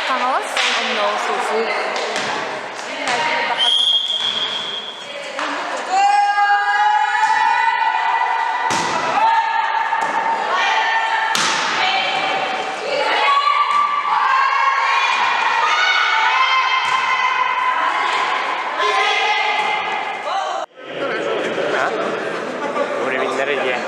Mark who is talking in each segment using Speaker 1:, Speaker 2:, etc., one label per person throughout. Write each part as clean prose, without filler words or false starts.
Speaker 1: Хаҥалас онно сылдьыы.
Speaker 2: Уровеннары диэн.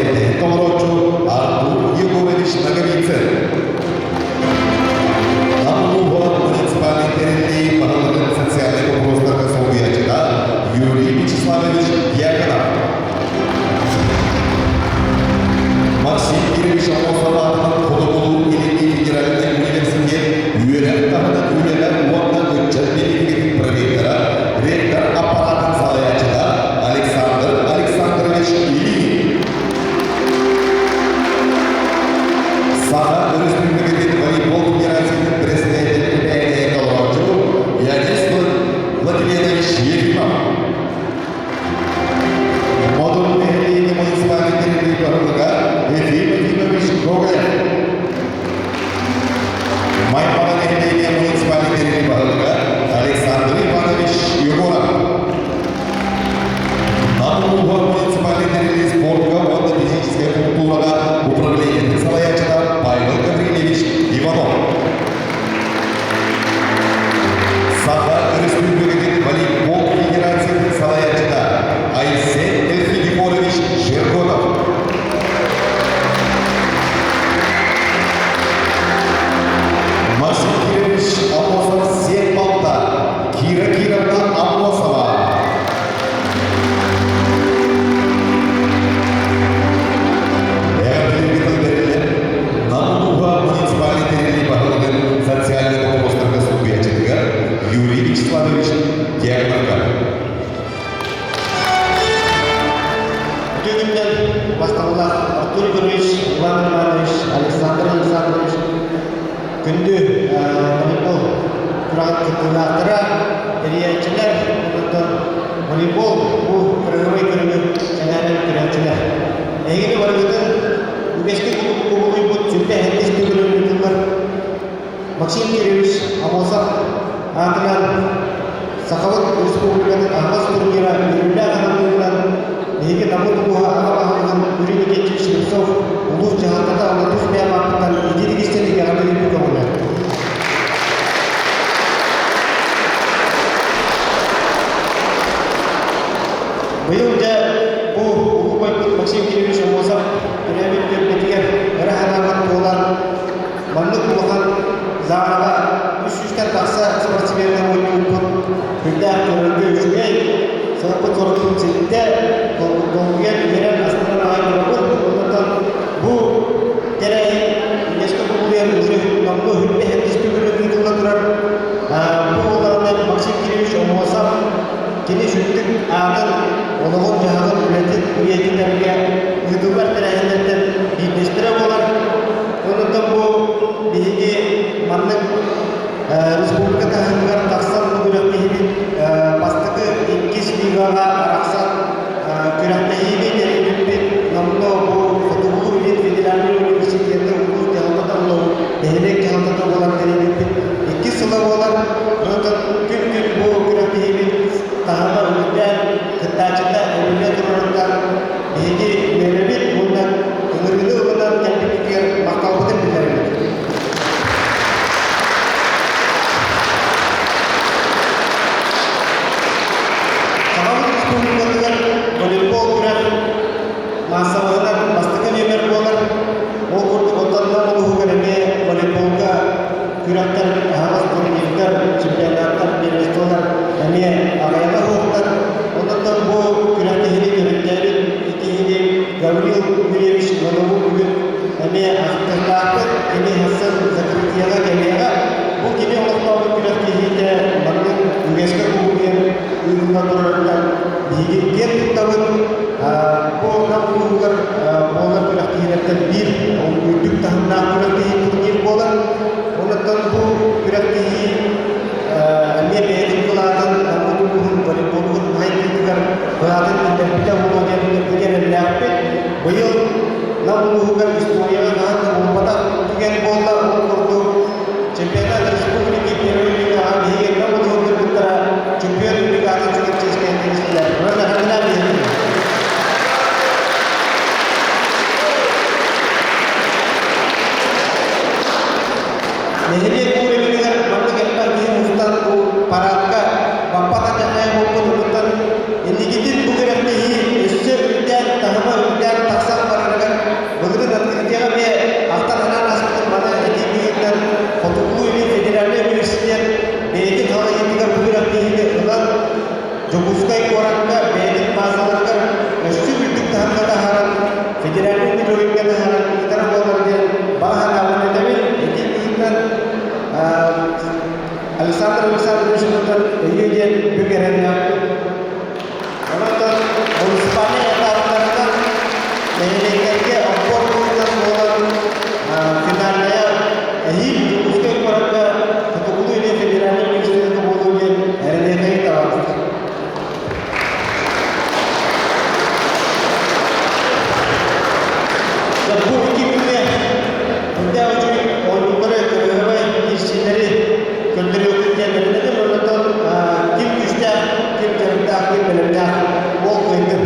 Speaker 3: эбээһинэһин толорооччу Артур Егорович Ноговицын. Нам улууһа муниципальнай тэриллии баһылыгын социальнай боппуруостарга солбуйааччыта Юрий Вячеславович Дьяконов. Максим Кирович Аммосов аатынан Хотугулуу Илиҥҥи федеральнай университет үөрэх таһынан үлэлэр уонна ыччат бэлиитикэтин проректора, ректор аппараатын салайааччыта Александр Александрович Ильин. Саха Өрөспүүбүлүкэтин волейбол федерациятын председателин эбээһинэһин толорооччу Янис Владимирович Ефимов. Модун нэһилиэгэ муниципальнай тэриллии баһылыга Ефим Ефимович Гоголев. Майбаҕа нэһилиэгэ муниципальнай тэриллии баһылыга Александр Иванович Егоров. Нам улууһа муниципальнай тэриллии спорка уонна физическэй култуураҕа управлениетын салайааччыта Павел Гаврильевич Иванов. Саха Өрөспүүбүлүкэтин волейбол федерациятын салайааччыта Айсен Эльфигифорович Жерготов. Максим Кирович Амосов сиэн балта Кира Кировна Амосова. Эҕэрдэлэргэ тыл бэриллэр Нам улууһа муниципальнай тэриллии баһылыгын социальнай боппуруостарга солбуйааччытыгар Юрий Вячеславович Дьяконовка.
Speaker 4: Үтүө күнүнэн басталлаах Артур Егорович, Иван Иванович, Александр Александрович күндү волейбол күрэҕин кыттыылаахтара, тэрийээччилэр, онтон волейбол бу кырыгыбай көрүҥү сэҥээрэн көрөөччүлэр. Эһигини барыгытын үгэскэ кубулуйбут сүрдэ эһэттис төгүлүн ыытыллар Максим Кириллович Аммосов аатынан Сахабыт Республикатын аһаҕас турнира үөрүүлээх аһыллыытынан биһиги Наммыт улууһа аҕа баһылыгын Юрий Никитич Слепцов улуус дьаһалтата Аллатус бэйэм ааппыттан итиитик-истиҥ эҕэрдэлиирбит көҥүлэ. Быйыл дьэ бу улуу байбыт Максим Кириллович Аммосов төрөөбүт түөлбэтигэр ыра санаабат буолан Маннык улахан заараҕа 300-тэн тахса спортсменнар мунньубуппут үрдээх көрөргө үчүгэй, сылаппыт-сорукпут ситтэ, долгуйан, үөрэн, астынан аҕай турабыт. Онтон бу тэрээһин ЮНЕСКО кубулуйар уже номнуо хүрбэ хэттис төгүлүн ыытылла турар. Бу буоллаҕына Максим Кириллович Омуосов кини сүрдүк аатын, олоҕун-дьаһаҕын, үлэтин үйэтитэргэ ыытыллар тэрээһиннэртэн биирдэстэрэ буолар. Онон бу биһиги маннык республика таһымыгар тахсан бу күрэхтэһиибит бастакы иккис лигаҕа арахсан күрэхтэһиини тэрийбиппит номнуо бу Хотугулуу Илин федеральнай университеты улуус дьаһалтата нэһилиэк дьаһалтата буолан тэрийбиппит иккис сыла буолар. Онон күн-күн бу күрэхтэһиибит таһыма үрдээн кыттааччыта эбиллэ турарыттан биһиги үөрэбит уонна ыҥырыыны ылынан кэлбиппитигэр махталбытын биллэрэбит. Сахабыт Республикатыгар волейбол күрэх маассабаһынан бастакы нүөмэр буолар. Ол курдук оттон Нам улууһугар эмиэ волейболга күрэхтэр, аһаҕас турнирдар, чемпионаттар, первенстволар эмиэ аҕыйаҕа суохтар. Онон бу күрэхтэһиини төрүттээбит киһини Гаврил Юрьевич Иванову бүгүн эмиэ ахтыахтаахпыт. Кини сарсын закрытиеҕа кэлиэҕэ. Бу кини олохтообут күрэхтэһиитэ маннык үгэскэ кубулуйан ыытылла турарыттан биһиги киэн туттабыт. Бу Нам улууһугар буолар күрэхтэһиилэртэн биир үрдүк таһымнаах күрэхтэһии турнир буолар. Онуттан бу күрэхтэһии эмиэ бэйэтин кылаатын Наммыт улууһун волейболун сайдыытыгар кылаатын киллэрбитэ буолуо диэн эрэллээхпит. Быйыл Нам улууһугар историяҕа хаһан да буолбатах түгэн буолла. Ол курдук чемпионат республики первой лигаҕа биһиги Нам улууһун кыргыттара чемпион үрдүк аатын сүгэн чиэскээн тигистилэр. Онон эҕэрдэлээн биһигини. Нэһилиэк уровенигэр маннык элбэх киһи мустан бу параадка баппат атахайа буолбут уруттан инникитин бу күрэхтэһии өссө үрдээн таһыма үрдээн тахсан барарыгар Нэһилиэктэргэ оппуор туһунан буолан финальная эһиил Дьокуускай куоракка Хотугулуу-Илин федеральнай университетка буолуо диэн эрэниэхэй табабыт. Бу икки күҥҥэ үрдээх үчүгэй оонньуулары, кыргыһабай киирсиилэри көрдөрүөхпүт диэн эрэнэбин. Онтон ким күүстээх, ким дьарыктаах, ким бэлэмнээх ол кыайдын.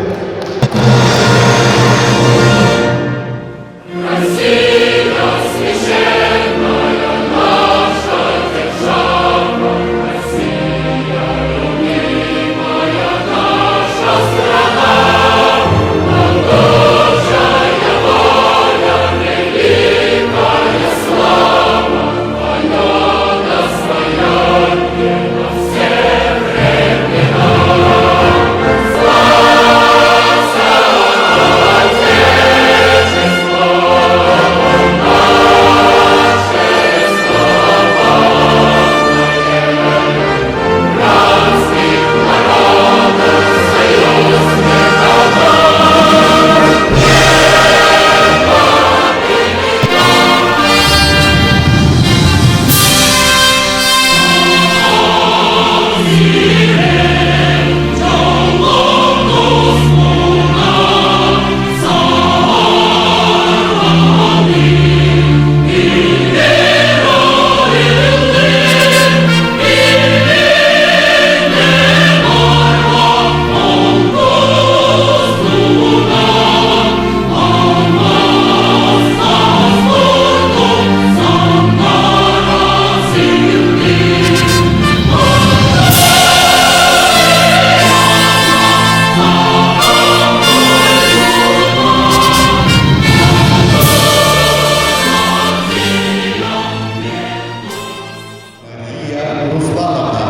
Speaker 3: Мария Руслановна.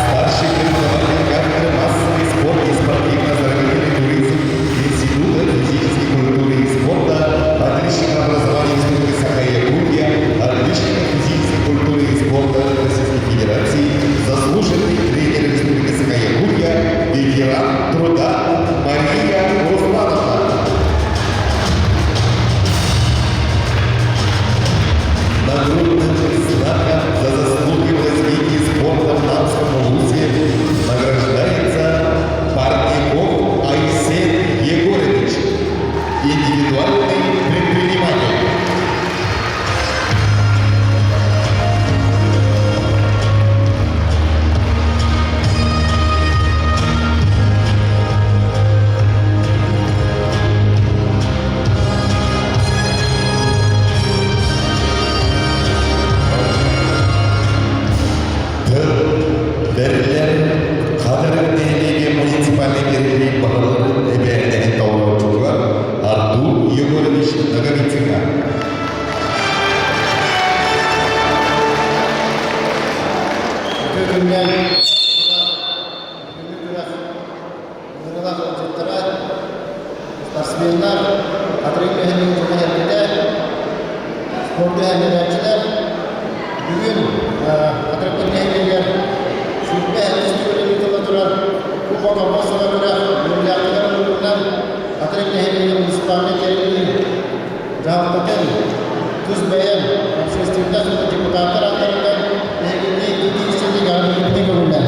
Speaker 3: Старший преподаватель кафедры массовый спорт и спортивно-оздоровительный туризм Института физической культуры и спорта, отличника образования Республики Саха-Якутия, отличника физической культуры и спорта Российской Федерации, заслуженный тренер Республики Саха-Якутия, ветеран труда Мария Руслановна. Нагрудным знаком за заслуги в развитии спорта в Намском вузе награждается Парников Айсен Егорович, индивидуальный предприниматель. Бэриллэр Хатырык нэһилиэгэ муниципальнай тэриллии баһылыгын эбээһинэһин толорооччутугар Артур Егорович Ноговицынҥа.
Speaker 4: Үтүө күнүнэн бүгүҥҥү күрэх Ыҥырыылаах ыалдьыттара, спортсменнар, Хатырык нэһилиэгин дьоно-сэргэтэ, спорду сэҥээрээччилэр бүгүн Хатырыкпыт нэһилиэгэр 27 төгүл ыытылла турар Кубок Аммосова күрэх үөрүүлээхтик арыллыбытынан Хатырык нэһилиэгин муниципальнай тэриллии дьаһалтатын тус бэйэм общественнай депутаттар аттарыттан эһигини итии-истиҥник эҕэрдэлиибитин көҥүллээн.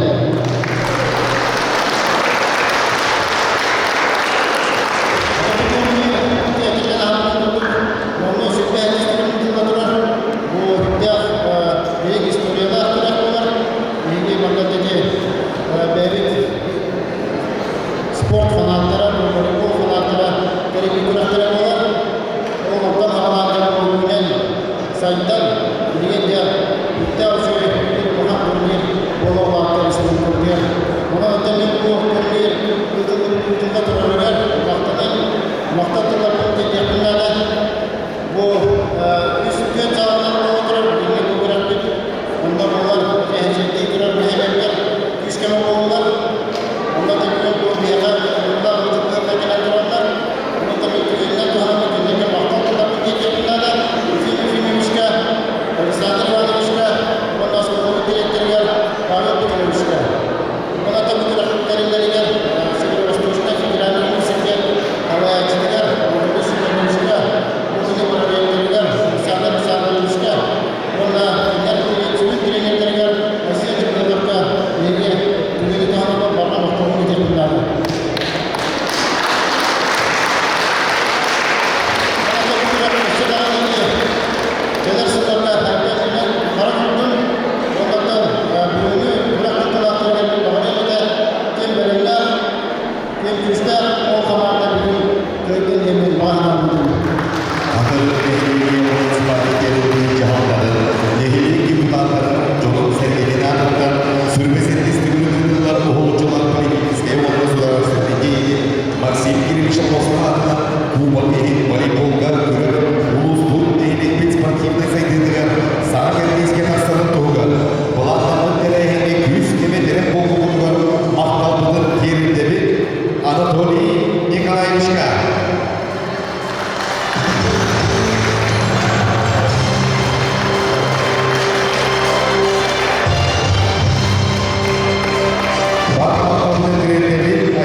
Speaker 4: Спорт фанаттара, волейбол фанаттара кэлин күрэхтэрэ буолар. Ол онтон хаалаан үүнэн, сайдан, билигин дьэ
Speaker 3: Кубок иһин волейболга көрөр улууспут нэһилиэкпит спортивнай сайдыытыгар саҥа кэрдиискэ тахсарын туһугар былааннаммыт тэрээһиҥҥэ күүс-көмө тирэх буолбуккутугар махталбытын тиэрдэбит Анатолий Николаевичка.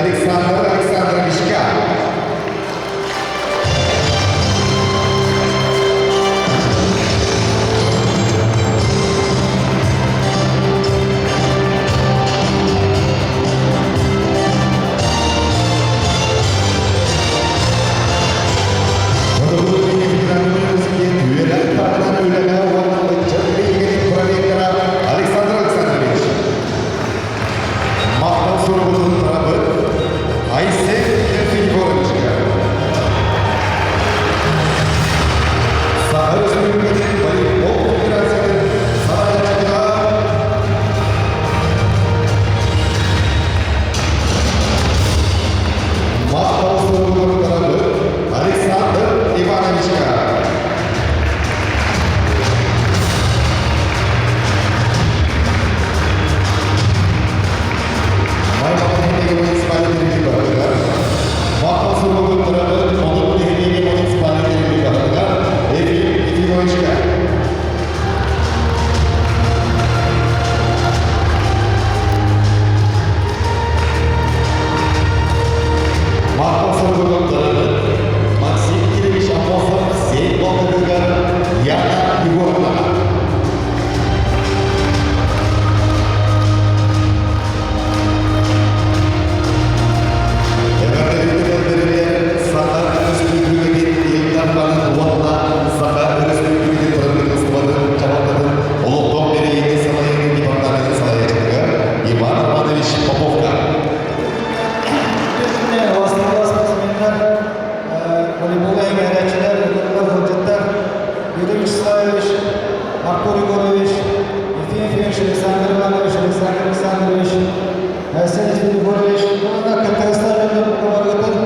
Speaker 3: Александр Александровичка. Үөрэх таһынан үлэҕэ уонна ыччат билигин проректора Александр Александрович. Махтал суругун тарабыт Айсен Егоровичка. Саха Республикатын волейбол федерациятын салайааччыта Махтал суругун тарабыт Александр Ивановичка. Махтал суругун тарабыт Модут нэһилиэгэ муниципалитетын баһылыга Ефим Ефимовичка. Махтал суругун тарабыт Максим Кирович Аммосов Сей балтытыгар Яна Егоровна. Эҕэрдэлэрин Саха Өрөспүүбүлүкэтин Ил Дарханын уонна Саха Өрөспүүбүлүкэтин Правительствотын дьаһалтатын олохтоох бэрэйиини салайыы департаменын салайааччытыгар Иван Романович Поповка.
Speaker 4: Спортсменнар, волейбол эҥээрээччилэр, ыалдьыттар Юрий Вячеславович, Артур Егорович, Ефим Ефимович, Александр Иванович, Александр Александрович, Арсений Егорович уонна Кыргызстан барытын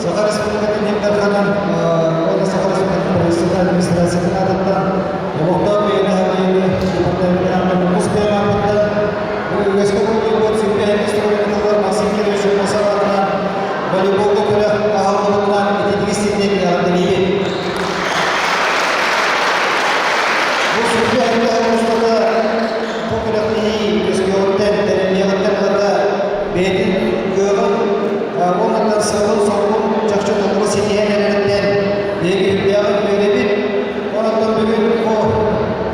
Speaker 4: Саха Республикатын Ил Дарханын уонна Саха Республикатын Правительствотын администрациятын аатыттан олохтоох бэйэни салайыныы департаментын тус бэйэм ааппыттан үгэскэ курдук сүүрбэһинньик суруйбутугар Максим Кирович Аммосов аатынан волейболга күрэх аһыллыбытынан ититиги сиринэн эҕэрдэлиибин. Бу сүүрбэһинньик устата бу күрэхтэһии үөскүөҕүттэн, тэриллиэҕиттэн ылата бэйэтин кыаҕын уонна сыалын-соругун чахчы толору ситиһэн эрэриттэн биһиги үрдээҕин үөрэбит. Онон бүгүн бу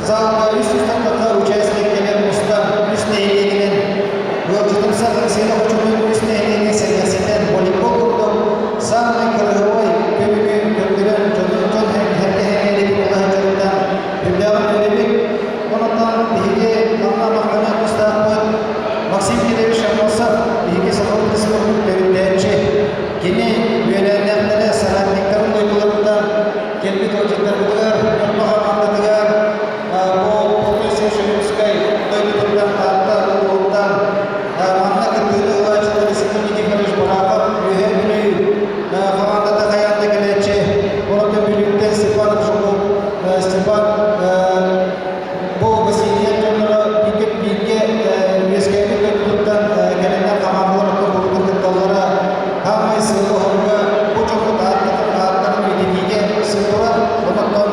Speaker 4: залга 300 тахса участник кэлэн мустан үс нэһилиэгинэн ыалдьытымсах Сена Хочотун үс нэһилиэгин сэргэхситэн волейбол курдук саамай кырыһыбай көрүҥү көрдөрөн дьон дьон эргэ сэҥээрии буола сылдьарыттан үрдээҕин үөрэбит. Онон биһиги манна махтаныах тустаахпыт Максим Кирович Аммосов биһиги сахалыы спордун төрүттээччи. Кини үөлээннээхтэрэ соратниктарын дойдуларыттан кэлбит ыалдьыттарбытыгар, Ньурба хамаандатыгар бу Полный Шелюбскай дойдутуттан Таатта улууһуттан манна кыттыыны ылааччылар Сергей Никифорович Барахов Үөһээ Бүлүү хамаандата хайаан да кэлээччи. Онон Бүлүүттэн Степан Жуков, Степан бу Василия дьонноро бииргэ бииргэ үөскээбит дойдутуттан кэлэннэр хамаандалар оттон кытталлара хаамай сыала-соруга бу дьоммут ааттарын үйэтитиигэ сыл турар. Онон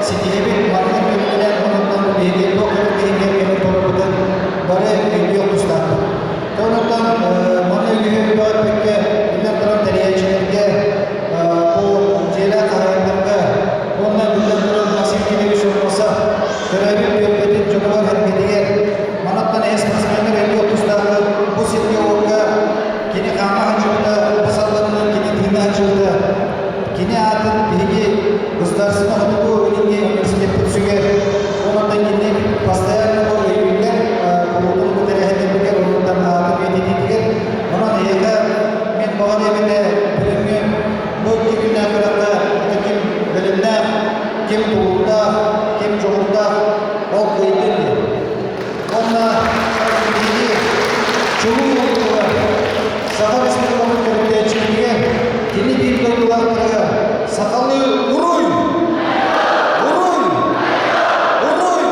Speaker 4: ситиһэбит маннык көрүҥүнэн онон биһиги туох киһигэ кэлэн турарбытын бары өйдүөх тустаахпыт. Онон манна үгүһү бөҕөппүккэ биллэн туран тэрийээччилэргэ бу дьиэлээх хаһаайыннарга уонна биллэн туран Максим Кириллович Аммосов төрөөбүт түөлбэтин дьонугар-сэргэтигэр манаттан эһэ спортсменнар өйдүөх тустаахпыт. Бу сиргэ-уокка кини хаама сылдьыбыта, бу салланынан кини тыына сылдьыбыта. Кини аатын биһиги Государственнай хотугу илиҥҥи университеппит сүгэр. Онон кини постоянно бу өйүүргэр, куруутун бу тэрээһиннэрбитигэр оннуттан аатын үйэтитиитигэр. Онон эһиэхэ мин баҕар эбэтэ бүгүҥҥү бу күннээх күрэххэ ким бэлэмнээх, ким тулуурдаах, ким дьоҕурдаах ол кыайдын диэн. Уонна биһиги чулуу уолугар Саха Республикатын төрүттээччилэригэр кини биир дойдулаахтарыгар
Speaker 5: Сахалыы уруй! Уруй! Уруй!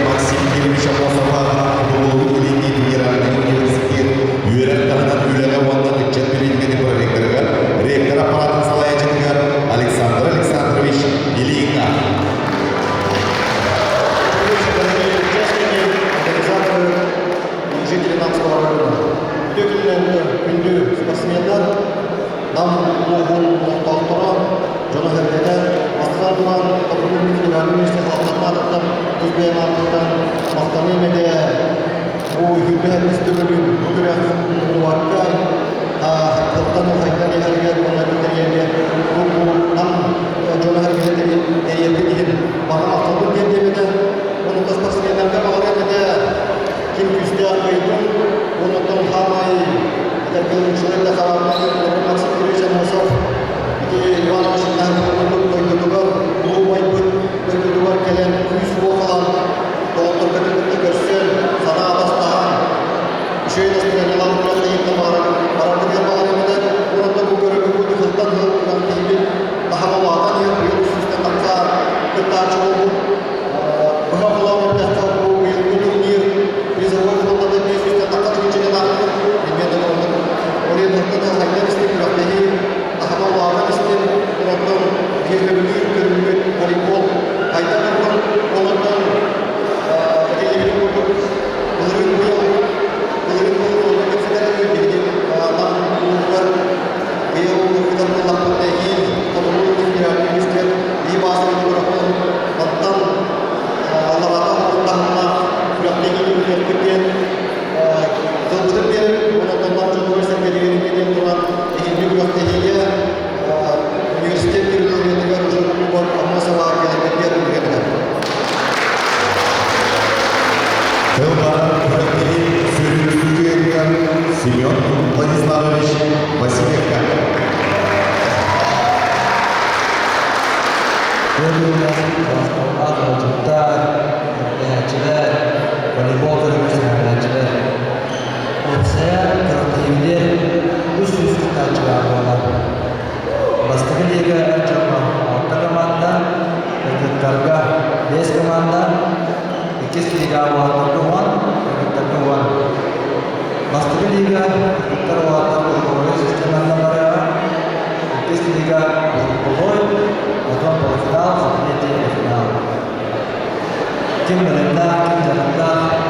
Speaker 3: Максим Кириллович Аммосов Хотугулуу Илиҥҥи федеральнай университет үөрэх таһынан үлэҕэ уонна ыччат билиҥҥини проректорыгар, ректор аппаратын салайааччытыгар Александр Александрович Ильиҥҥа.
Speaker 5: Дорогие участники, организаторы и жители Намского района. Үтүө күнүнэн күндү спортсменнар, Нам улууһун олохтоохторо, дьоно-сэргэтэ, бастатан туран, Хотугу федеральнай университет ааттан тус бэйэм ааттыттан махтаныам этэ. Бу үһү төгүлүн бу күрэх умнубакка, тылтан хайдан иһэригэр уонна тэрийэргэ бу Нам дьоно-сэргэтэ тэрийэрбит иһин баҕа махталбын тиэрдиэм этэ. Онуоха спортсменнарга баҕарыам этэ ким күүстээх кыайдын, онуттан хаамай этэргэ учугэй да хараамматын Максим Юрьевич Аммосов ити Иванович дойдутугар, улуу убайбыт дойдутугар кэлэн күүс-уох ылан, доҕотторго кытта көрсөн, санаа бастаһан, үчүгэй настырыанньалаах күрэхтэһииттэн барарбытыгар баҕарабын этэ. Уонна бу көрөргүт сылтан сыл күрэхтэһиибит таһыма улаатан иһэр, быйыл үс тахса кыттааччы буолбут. Быһа холоон эттэххэ, бу быйылгы турнир призовой фондата 500 тахса тыһыынчанан аахпыт. Эмиэ да оннук ориентаттан хайдан истин күрэхтэһии таһыма улаатан истин, онтон биһиги сөбүлүүр көрүҥмүт волейбол хайдан турдун, онтон этиллибитин курдук былырыын быйыл былырыын быйыл кэпсэтэр биһиги Нам улууһугар быйыл ыытар буоллахпытына эһиил Хотугу федеральнай университет ии баазатын көрөхпүн мантан аллараата таһымнаах күрэхтэһиини ыытыахпыт диэн тылбытын биэрэбит уонна онтон дьонугар сэргэтигэр диэн туран эһиилги күрэхтэһиигэ университет территориятыгар уже кулуубар Аммосова кэлэрбитигэр ыҥырабыт.
Speaker 3: Тыл күрэхтэһии сүрүн судьуйатыгар Семен Владиславович Васильевка.
Speaker 6: Көрүүлээх ыалдьыттар, тэрээччилэр, волейбол көрүҥүн сэҥээрээччилэр. Уопсайа күрэхтэһиибитигэр 300 кыттааччы баар буолла. Бастакы лига эр дьоҥҥо алта команда, кыргыттарга биэс команда, иккис лига уолаттарга 10, кыргыттарга 10. Бастакы лига кыргыттар уолаттар круговой системанан барыаҕа, иккис лига групповой, потом полуфинал, третий финал. Ким бэлэмнээх, ким дьарыктаах.